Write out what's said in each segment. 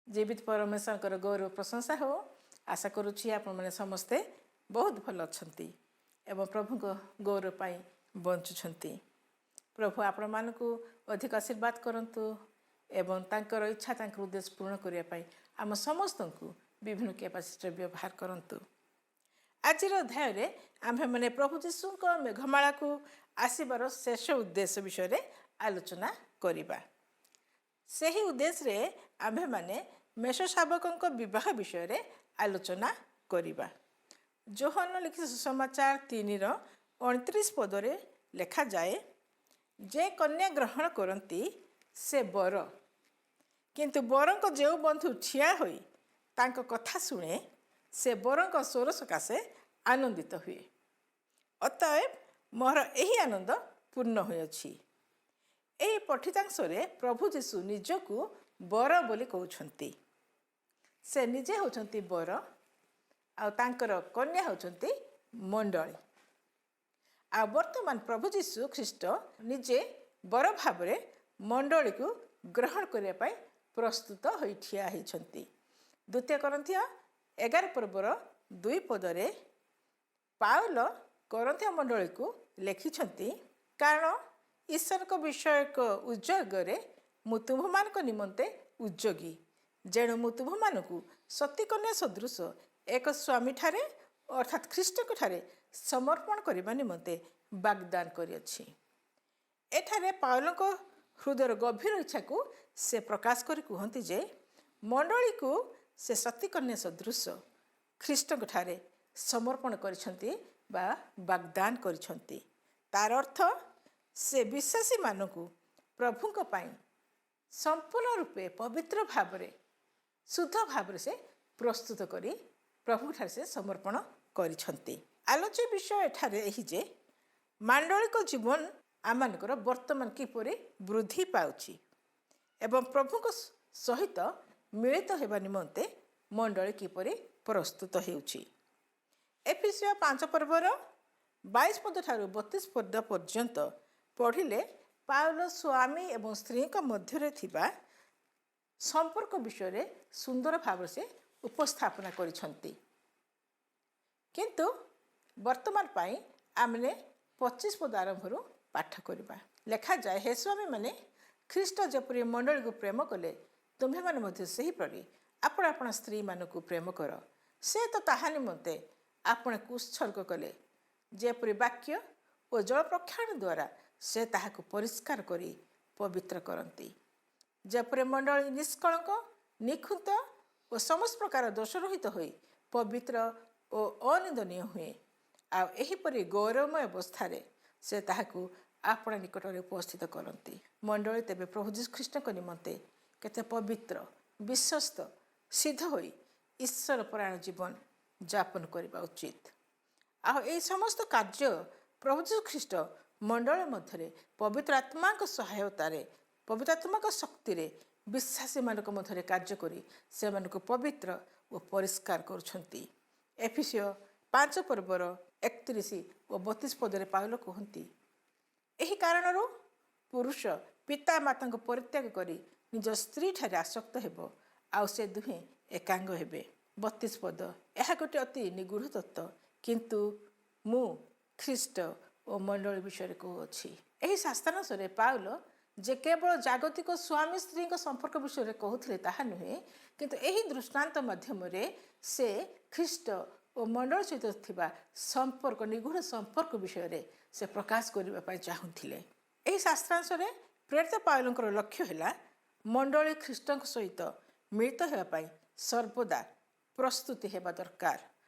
ଜୀବିତ ପରମେଶ୍ୱରଙ୍କର ଗୌରବ ପ୍ରଶଂସା ହେଉ। ଆଶା କରୁଛି ଆପଣମାନେ ସମସ୍ତେ ବହୁତ ଭଲ ଅଛନ୍ତି ଏବଂ ପ୍ରଭୁଙ୍କ ଗୌରବ ପାଇଁ ବଞ୍ଚୁଛନ୍ତି। ପ୍ରଭୁ ଆପଣମାନଙ୍କୁ ଅଧିକ ଆଶୀର୍ବାଦ କରନ୍ତୁ ଏବଂ ତାଙ୍କର ଇଚ୍ଛା, ତାଙ୍କର ଉଦ୍ଦେଶ୍ୟ ପୂରଣ କରିବା ପାଇଁ ଆମ ସମସ୍ତଙ୍କୁ ବିଭିନ୍ନ କ୍ୟାପାସିଟିର ବ୍ୟବହାର କରନ୍ତୁ। ଆଜିର ଅଧ୍ୟାୟରେ ଆମ୍ଭେମାନେ ପ୍ରଭୁ ଯୀଶୁଙ୍କ ମେଘମାଳାକୁ ଆସିବାର ଶେଷ ଉଦ୍ଦେଶ୍ୟ ବିଷୟରେ ଆଲୋଚନା କରିବା। ସେହି ଉଦ୍ଦେଶ୍ୟରେ ଆମ୍ଭେମାନେ ମେଷ ଶାବକଙ୍କ ବିବାହ ବିଷୟରେ ଆଲୋଚନା କରିବା। ଯୋହନ ଲିଖିତ ସୁସମାଚାର 3ର 29 ପଦରେ ଲେଖାଯାଏ, "ଯେ କନ୍ୟା ଗ୍ରହଣ କରନ୍ତି, ସେ ବର। କିନ୍ତୁ ବରଙ୍କ ଯେଉଁ ବନ୍ଧୁ ଠିଆ ହୋଇ ତାଙ୍କ କଥା ଶୁଣେ, ସେ ବରଙ୍କ ସ୍ୱର ସକାଶେ ଆନନ୍ଦିତ ହୁଏ। ଅତଏବ ମୋର ଏହି ଆନନ୍ଦ ପୂର୍ଣ୍ଣ ହୋଇଅଛି।" ଏହି ପଠିତାଂଶରେ ପ୍ରଭୁ ଯୀଶୁ ନିଜକୁ ବର ବୋଲି କହୁଛନ୍ତି। ସେ ନିଜେ ହେଉଛନ୍ତି ବର ଆଉ ତାଙ୍କର କନ୍ୟା ହେଉଛନ୍ତି ମଣ୍ଡଳୀ। ଆଉ ବର୍ତ୍ତମାନ ପ୍ରଭୁ ଯୀଶୁ ଖ୍ରୀଷ୍ଟ ନିଜେ ବର ଭାବରେ ମଣ୍ଡଳୀକୁ ଗ୍ରହଣ କରିବା ପାଇଁ ପ୍ରସ୍ତୁତ ହୋଇ ଠିଆ ହେଇଛନ୍ତି। ଦ୍ୱିତୀୟ କରିନ୍ଥୀୟ 11 ପର୍ବର 2 ପଦରେ ପାଉଲ କରିନ୍ଥୀୟ ମଣ୍ଡଳୀକୁ ଲେଖିଛନ୍ତି, "କାରଣ ଈଶ୍ୱରଙ୍କ ବିଷୟକ ଉଦ୍ଯୋଗରେ ମୁଁ ତୁମ୍ଭମାନଙ୍କ ନିମନ୍ତେ ଉଦ୍ଯୋଗୀ। ଯେଣୁ ମୁଁ ତୁମ୍ଭମାନଙ୍କୁ ସତୀକନ୍ୟା ସଦୃଶ ଏକ ସ୍ୱାମୀଠାରେ, ଅର୍ଥାତ୍ ଖ୍ରୀଷ୍ଟଙ୍କଠାରେ ସମର୍ପଣ କରିବା ନିମନ୍ତେ ବାଗ୍ଦାନ କରିଅଛି।" ଏଠାରେ ପାଉଲଙ୍କ ହୃଦୟର ଗଭୀର ଇଚ୍ଛାକୁ ସେ ପ୍ରକାଶ କରି କୁହନ୍ତି ଯେ ମଣ୍ଡଳୀକୁ ସେ ସତୀକନ୍ୟା ସଦୃଶ ଖ୍ରୀଷ୍ଟଙ୍କଠାରେ ସମର୍ପଣ କରିଛନ୍ତି ବା ବାଗ୍ଦାନ କରିଛନ୍ତି। ତାର ଅର୍ଥ, ସେ ବିଶ୍ୱାସୀମାନଙ୍କୁ ପ୍ରଭୁଙ୍କ ପାଇଁ ସମ୍ପୂର୍ଣ୍ଣ ରୂପେ ପବିତ୍ର ଭାବରେ, ଶୁଦ୍ଧ ଭାବରେ ସେ ପ୍ରସ୍ତୁତ କରି ପ୍ରଭୁଙ୍କଠାରେ ସେ ସମର୍ପଣ କରିଛନ୍ତି। ଆଲୋଚ୍ୟ ବିଷୟ ଏଠାରେ ଏହି ଯେ ମାଣ୍ଡଳିକ ଜୀବନ ଆମମାନଙ୍କର ବର୍ତ୍ତମାନ କିପରି ବୃଦ୍ଧି ପାଉଛି ଏବଂ ପ୍ରଭୁଙ୍କ ସହିତ ମିଳିତ ହେବା ନିମନ୍ତେ ମଣ୍ଡଳୀ କିପରି ପ୍ରସ୍ତୁତ ହେଉଛି। ଏଫିସୀୟ 5 ପର୍ବର 22 ପଦ ଠାରୁ 32 ପଦ ପର୍ଯ୍ୟନ୍ତ ପଢ଼ିଲେ ପାଉଲ ସ୍ୱାମୀ ଏବଂ ସ୍ତ୍ରୀଙ୍କ ମଧ୍ୟରେ ଥିବା ସମ୍ପର୍କ ବିଷୟରେ ସୁନ୍ଦର ଭାବରେ ସେ ଉପସ୍ଥାପନା କରିଛନ୍ତି। କିନ୍ତୁ ବର୍ତ୍ତମାନ ପାଇଁ ଆମେ 25 ପଦ ଆରମ୍ଭରୁ ପାଠ କରିବା। ଲେଖାଯାଏ, "ହେ ସ୍ୱାମୀମାନେ, ଖ୍ରୀଷ୍ଟ ଯେପରି ମଣ୍ଡଳୀକୁ ପ୍ରେମ କଲେ, ତୁମ୍ଭେମାନେ ମଧ୍ୟ ସେହିପରି ଆପଣା ଆପଣା ସ୍ତ୍ରୀମାନଙ୍କୁ ପ୍ରେମ କର। ସେ ତ ତାହା ନିମନ୍ତେ ଆପଣାକୁ ଉତ୍ସର୍ଗ କଲେ, ଯେପରି ବାକ୍ୟ ଓ ଜଳ ପ୍ରକ୍ଷାଳନ ଦ୍ୱାରା ସେ ତାହାକୁ ପରିଷ୍କାର କରି ପବିତ୍ର କରନ୍ତି, ଯେପରି ମଣ୍ଡଳୀ ନିଷ୍କଳଙ୍କ, ନିଖୁନ୍ତ ଓ ସମସ୍ତ ପ୍ରକାର ଦୋଷରହିତ ହୋଇ ପବିତ୍ର ଓ ଅନିନ୍ଦନୀୟ ହୁଏ। ଆଉ ଏହିପରି ଗୌରବମୟ ଅବସ୍ଥାରେ ସେ ତାହାକୁ ଆପଣା ନିକଟରେ ଉପସ୍ଥିତ କରନ୍ତି।" ମଣ୍ଡଳୀ ତେବେ ପ୍ରଭୁ ଯୀଶୁଖ୍ରୀଷ୍ଟଙ୍କ ନିମନ୍ତେ କେତେ ପବିତ୍ର, ବିଶ୍ୱସ୍ତ, ସିଦ୍ଧ ହୋଇ ଈଶ୍ୱର ପରାୟଣ ଜୀବନ ଯାପନ କରିବା ଉଚିତ। ଆଉ ଏହି ସମସ୍ତ କାର୍ଯ୍ୟ ପ୍ରଭୁ ଯୀଶୁ ଖ୍ରୀଷ୍ଟ ମଣ୍ଡଳୀ ମଧ୍ୟରେ ପବିତ୍ର ଆତ୍ମାଙ୍କ ସହାୟତାରେ, ପବିତ୍ର ଆତ୍ମାଙ୍କ ଶକ୍ତିରେ ବିଶ୍ୱାସୀମାନଙ୍କ ମଧ୍ୟରେ କାର୍ଯ୍ୟ କରି ସେମାନଙ୍କୁ ପବିତ୍ର ଓ ପରିଷ୍କାର କରୁଛନ୍ତି। ଏଫିସୀୟ 5 ପର୍ବର 31 ଓ 32 ପଦରେ ପାଉଲ କୁହନ୍ତି, "ଏହି କାରଣରୁ ପୁରୁଷ ପିତା ମାତାଙ୍କୁ ପରିତ୍ୟାଗ କରି ନିଜ ସ୍ତ୍ରୀଠାରେ ଆସକ୍ତ ହେବ, ଆଉ ସେ ଦୁହେଁ ଏକାଙ୍ଗ ହେବେ।" 32 ପଦ। ଏହା ଗୋଟିଏ ଅତି ନିଗୂଢ଼ ତତ୍ତ୍ୱ, କିନ୍ତୁ ମୁଁ ଖ୍ରୀଷ୍ଟ ଓ ମଣ୍ଡଳୀ ବିଷୟରେ କହୁଅଛି। ଏହି ଶାସ୍ତ୍ରାଂଶରେ ପାଉଲ ଯେ କେବଳ ଜାଗତିକ ସ୍ୱାମୀ ସ୍ତ୍ରୀଙ୍କ ସମ୍ପର୍କ ବିଷୟରେ କହୁଥିଲେ ତାହା ନୁହେଁ, କିନ୍ତୁ ଏହି ଦୃଷ୍ଟାନ୍ତ ମାଧ୍ୟମରେ ସେ ଖ୍ରୀଷ୍ଟ ଓ ମଣ୍ଡଳୀ ସହିତ ଥିବା ସମ୍ପର୍କ, ନିଗୂଢ଼ ସମ୍ପର୍କ ବିଷୟରେ ସେ ପ୍ରକାଶ କରିବା ପାଇଁ ଚାହୁଁଥିଲେ। ଏହି ଶାସ୍ତ୍ରାଂଶରେ ପ୍ରେରିତ ପାଉଲଙ୍କର ଲକ୍ଷ୍ୟ ହେଲା, ମଣ୍ଡଳୀ ଖ୍ରୀଷ୍ଟଙ୍କ ସହିତ ମିଳିତ ହେବା ପାଇଁ ସର୍ବଦା ପ୍ରସ୍ତୁତି ହେବା ଦରକାର,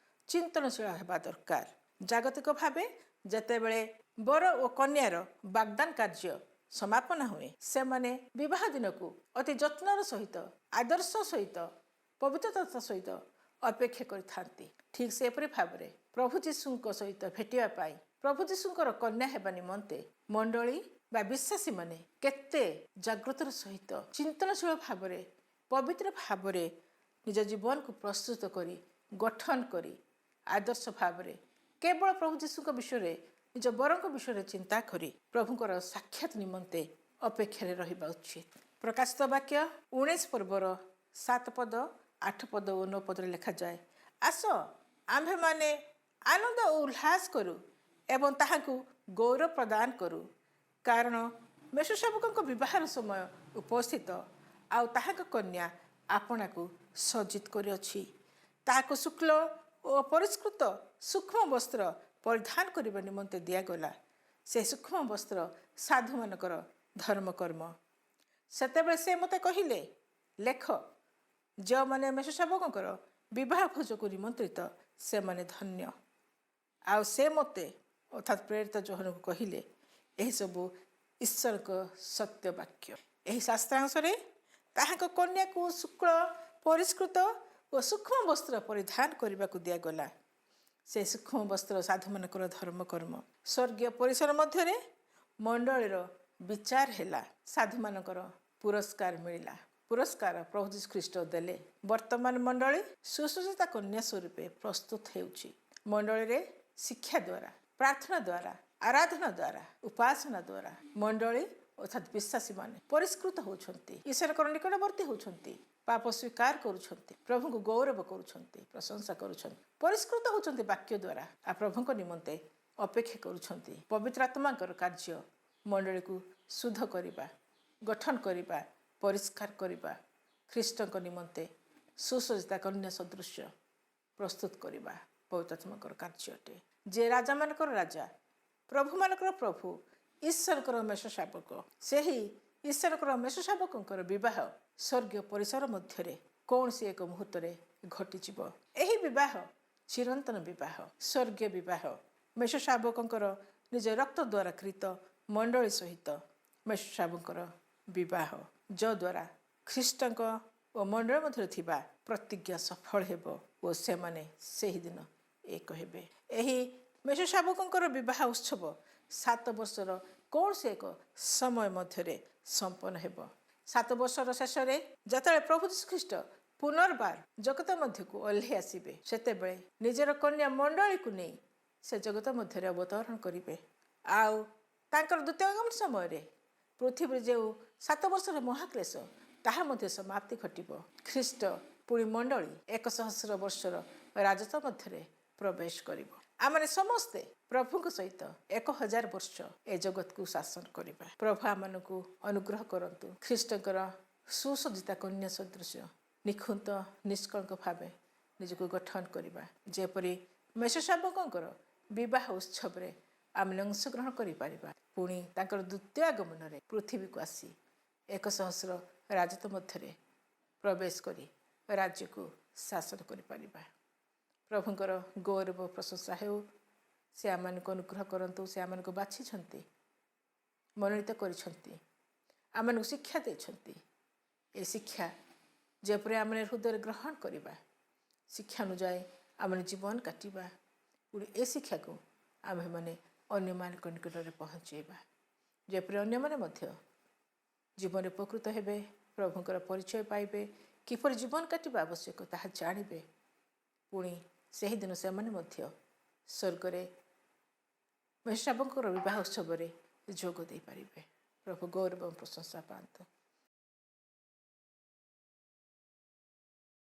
ଚିନ୍ତନଶୀଳ ହେବା ଦରକାର। ଜାଗତିକ ଭାବେ ଯେତେବେଳେ ବର ଓ କନ୍ୟାର ବାଗଦାନ କାର୍ଯ୍ୟ ସମାପନ ହୁଏ, ସେମାନେ ବିବାହ ଦିନକୁ ଅତି ଯତ୍ନର ସହିତ, ଆଦର୍ଶ ସହିତ, ପବିତ୍ରତା ସହିତ ଅପେକ୍ଷା କରିଥାନ୍ତି। ଠିକ୍ ସେପରି ଭାବରେ ପ୍ରଭୁ ଯୀଶୁଙ୍କ ସହିତ ଭେଟିବା ପାଇଁ, ପ୍ରଭୁ ଯୀଶୁଙ୍କର କନ୍ୟା ହେବା ନିମନ୍ତେ ମଣ୍ଡଳୀ ବା ବିଶ୍ୱାସୀମାନେ କେତେ ଜାଗ୍ରତର ସହିତ, ଚିନ୍ତନଶୀଳ ଭାବରେ, ପବିତ୍ର ଭାବରେ ନିଜ ଜୀବନକୁ ପ୍ରସ୍ତୁତ କରି, ଗଠନ କରି, ଆଦର୍ଶ ଭାବରେ କେବଳ ପ୍ରଭୁ ଯୀଶୁଙ୍କ ବିଷୟରେ, ନିଜ ବରଙ୍କ ବିଷୟରେ ଚିନ୍ତା କରି ପ୍ରଭୁଙ୍କର ସାକ୍ଷାତ ନିମନ୍ତେ ଅପେକ୍ଷାରେ ରହିବା ଉଚିତ। ପ୍ରକାଶିତ ବାକ୍ୟ 19 ପର୍ବର 7 ପଦ, 8 ପଦ ଓ 9 ପଦରେ ଲେଖାଯାଏ, ଆସ ଆମ୍ଭେମାନେ ଆନନ୍ଦ ଓ ଉଲ୍ଲାସ କରୁ ଏବଂ ତାହାଙ୍କୁ ଗୌରବ ପ୍ରଦାନ କରୁ, କାରଣ ମେଷଶାବକଙ୍କ ବିବାହର ସମୟ ଉପସ୍ଥିତ, ଆଉ ତାହାଙ୍କ କନ୍ୟା ଆପଣାକୁ ସଜ୍ଜିତ କରିଅଛି। ତାହାକୁ ଶୁକ୍ଳ ଓ ପରିଷ୍କୃତ ସୂକ୍ଷ୍ମ ବସ୍ତ୍ର ପରିଧାନ କରିବା ନିମନ୍ତେ ଦିଆଗଲା। ସେ ସୂକ୍ଷ୍ମ ବସ୍ତ୍ର ସାଧୁମାନଙ୍କର ଧର୍ମକର୍ମ। ସେତେବେଳେ ସେ ମୋତେ କହିଲେ, ଲେଖ, ଯେଉଁମାନେ ମେଷଶାବକଙ୍କର ବିବାହ ଭୋଜକୁ ନିମନ୍ତ୍ରିତ ସେମାନେ ଧନ୍ୟ। ଆଉ ସେ ମୋତେ, ଅର୍ଥାତ୍ ପ୍ରେରିତ ଯୋହନକୁ କହିଲେ, ଏହିସବୁ ଈଶ୍ୱରଙ୍କ ସତ୍ୟ ବାକ୍ୟ। ଏହି ଶାସ୍ତ୍ରାଂଶରେ ତାହାଙ୍କ କନ୍ୟାକୁ ଶୁକ୍ଳ, ପରିଷ୍କୃତ ଓ ସୂକ୍ଷ୍ମ ବସ୍ତ୍ର ପରିଧାନ କରିବାକୁ ଦିଆଗଲା। ସେ ସୂକ୍ଷ୍ମ ବସ୍ତ୍ର ସାଧୁମାନଙ୍କର ଧର୍ମକର୍ମ। ସ୍ୱର୍ଗୀୟ ପରିସର ମଧ୍ୟରେ ମଣ୍ଡଳୀର ବିଚାର ହେଲା, ସାଧୁମାନଙ୍କର ପୁରସ୍କାର ମିଳିଲା। ପୁରସ୍କାର ପ୍ରଭୁ ଯୀଶୁ ଖ୍ରୀଷ୍ଟ ଦେଲେ। ବର୍ତ୍ତମାନ ମଣ୍ଡଳୀ ସୁସଜ୍ଜିତା କନ୍ୟା ସ୍ୱରୂପେ ପ୍ରସ୍ତୁତ ହେଉଛି। ମଣ୍ଡଳୀରେ ଶିକ୍ଷା ଦ୍ୱାରା, ପ୍ରାର୍ଥନା ଦ୍ୱାରା, ଆରାଧନା ଦ୍ୱାରା, ଉପାସନା ଦ୍ୱାରା ମଣ୍ଡଳୀ ଅର୍ଥାତ୍ ବିଶ୍ୱାସୀମାନେ ପରିଷ୍କୃତ ହେଉଛନ୍ତି, ଈଶ୍ୱରଙ୍କର ନିକଟବର୍ତ୍ତୀ ହେଉଛନ୍ତି, ପାପ ସ୍ୱୀକାର କରୁଛନ୍ତି, ପ୍ରଭୁଙ୍କୁ ଗୌରବ କରୁଛନ୍ତି, ପ୍ରଶଂସା କରୁଛନ୍ତି, ପରିଷ୍କୃତ ହେଉଛନ୍ତି ବାକ୍ୟ ଦ୍ୱାରା, ଆଉ ପ୍ରଭୁଙ୍କ ନିମନ୍ତେ ଅପେକ୍ଷା କରୁଛନ୍ତି। ପବିତ୍ର ଆତ୍ମାଙ୍କର କାର୍ଯ୍ୟ ମଣ୍ଡଳୀକୁ ଶୁଦ୍ଧ କରିବା, ଗଠନ କରିବା, ପରିଷ୍କାର କରିବା, ଖ୍ରୀଷ୍ଟଙ୍କ ନିମନ୍ତେ ସୁସଜ୍ଜିତା କନ୍ୟା ସଦୃଶ୍ୟ ପ୍ରସ୍ତୁତ କରିବା ପବିତ୍ର ଆତ୍ମାଙ୍କର କାର୍ଯ୍ୟ ଅଟେ। ଯେ ରାଜାମାନଙ୍କର ରାଜା, ପ୍ରଭୁମାନଙ୍କର ପ୍ରଭୁ, ଈଶ୍ୱରଙ୍କର ମେଷ ଶାବକ, ସେହି ଈଶ୍ୱରଙ୍କର ମେଷ ଶାବକଙ୍କର ବିବାହ ସ୍ୱର୍ଗୀୟ ପରିସର ମଧ୍ୟରେ କୌଣସି ଏକ ମୁହୂର୍ତ୍ତରେ ଘଟିଯିବ। ଏହି ବିବାହ ଚିରନ୍ତନ ବିବାହ, ସ୍ୱର୍ଗୀୟ ବିବାହ। ମେଷ ଶାବକଙ୍କର ନିଜ ରକ୍ତ ଦ୍ୱାରା କ୍ରୀତ ମଣ୍ଡଳୀ ସହିତ ମେଷ ଶାବକଙ୍କର ବିବାହ, ଯଦ୍ୱାରା ଖ୍ରୀଷ୍ଟଙ୍କ ଓ ମଣ୍ଡଳୀ ମଧ୍ୟରେ ଥିବା ପ୍ରତିଜ୍ଞା ସଫଳ ହେବ ଓ ସେମାନେ ସେହିଦିନ ଏକ ହେବେ। ଏହି ମେଷ ଶାବକଙ୍କର ବିବାହ ଉତ୍ସବ 7 ବର୍ଷର କୌଣସି ଏକ ସମୟ ମଧ୍ୟରେ ସମ୍ପନ୍ନ ହେବ। 7 ବର୍ଷର ଶେଷରେ ଯେତେବେଳେ ପ୍ରଭୁ ଯୀଶୁ ଖ୍ରୀଷ୍ଟ ପୁନର୍ବାର ଜଗତ ମଧ୍ୟକୁ ଓହ୍ଲେଇ ଆସିବେ, ସେତେବେଳେ ନିଜର କନ୍ୟା ମଣ୍ଡଳୀକୁ ନେଇ ସେ ଜଗତ ମଧ୍ୟରେ ଅବତରଣ କରିବେ। ଆଉ ତାଙ୍କର ଦ୍ୱିତୀୟ ଆଗମନ ସମୟରେ ପୃଥିବୀରେ ଯେଉଁ 7 ବର୍ଷର ମହାକ୍ଲେଶ, ତାହା ମଧ୍ୟ ସମାପ୍ତି ଘଟିବ। ଖ୍ରୀଷ୍ଟ ପୁଣି ମଣ୍ଡଳୀ 1 ସହସ୍ର ବର୍ଷର ରାଜତ୍ୱ ମଧ୍ୟରେ ପ୍ରବେଶ କରିବ। ଆମମାନେ ସମସ୍ତେ ପ୍ରଭୁଙ୍କ ସହିତ 1000 ବର୍ଷ ଏ ଜଗତକୁ ଶାସନ କରିବା। ପ୍ରଭୁ ଆମମାନଙ୍କୁ ଅନୁଗ୍ରହ କରନ୍ତୁ, ଖ୍ରୀଷ୍ଟଙ୍କର ସୁସଜ୍ଜିତା କନ୍ୟା ସଦୃଶ୍ୟ ନିଖୁନ୍ତ ନିଷ୍କଳଙ୍କ ଭାବେ ନିଜକୁ ଗଠନ କରିବା, ଯେପରି ମେଷଶାବକଙ୍କର ବିବାହ ଉତ୍ସବରେ ଆମେ ଅଂଶଗ୍ରହଣ କରିପାରିବା। ପୁଣି ତାଙ୍କର ଦ୍ୱିତୀୟ ଆଗମନରେ ପୃଥିବୀକୁ ଆସି 1 ସହସ୍ର ରାଜତ୍ୱ ମଧ୍ୟରେ ପ୍ରବେଶ କରି ରାଜ୍ୟକୁ ଶାସନ କରିପାରିବା। ପ୍ରଭୁଙ୍କର ଗୌରବ ପ୍ରଶଂସା ହେଉ। ସେ ଆମମାନଙ୍କୁ ଅନୁଗ୍ରହ କରନ୍ତୁ। ସେ ଆମମାନଙ୍କୁ ବାଛିଛନ୍ତି, ମନୋନୀତ କରିଛନ୍ତି, ଆମମାନଙ୍କୁ ଶିକ୍ଷା ଦେଇଛନ୍ତି। ଏ ଶିକ୍ଷା ଯେପରି ଆମେ ହୃଦୟରେ ଗ୍ରହଣ କରିବା, ଶିକ୍ଷା ଅନୁଯାୟୀ ଆମେ ଜୀବନ କାଟିବା, ପୁଣି ଏ ଶିକ୍ଷାକୁ ଆମ୍ଭେମାନେ ଅନ୍ୟମାନଙ୍କ ନିକଟରେ ପହଞ୍ଚାଇବା, ଯେପରି ଅନ୍ୟମାନେ ମଧ୍ୟ ଜୀବନରେ ଉପକୃତ ହେବେ, ପ୍ରଭୁଙ୍କର ପରିଚୟ ପାଇବେ, କିପରି ଜୀବନ କାଟିବା ଆବଶ୍ୟକ ତାହା ଜାଣିବେ। ପୁଣି ସେହିଦିନ ସେମାନେ ମଧ୍ୟ ସ୍ୱର୍ଗରେ ମେଷଶାବକଙ୍କର ବିବାହ ଉତ୍ସବରେ ଯୋଗ ଦେଇପାରିବେ। ପ୍ରଭୁ ଗୌରବ ଏବଂ ପ୍ରଶଂସା ପାଆନ୍ତୁ।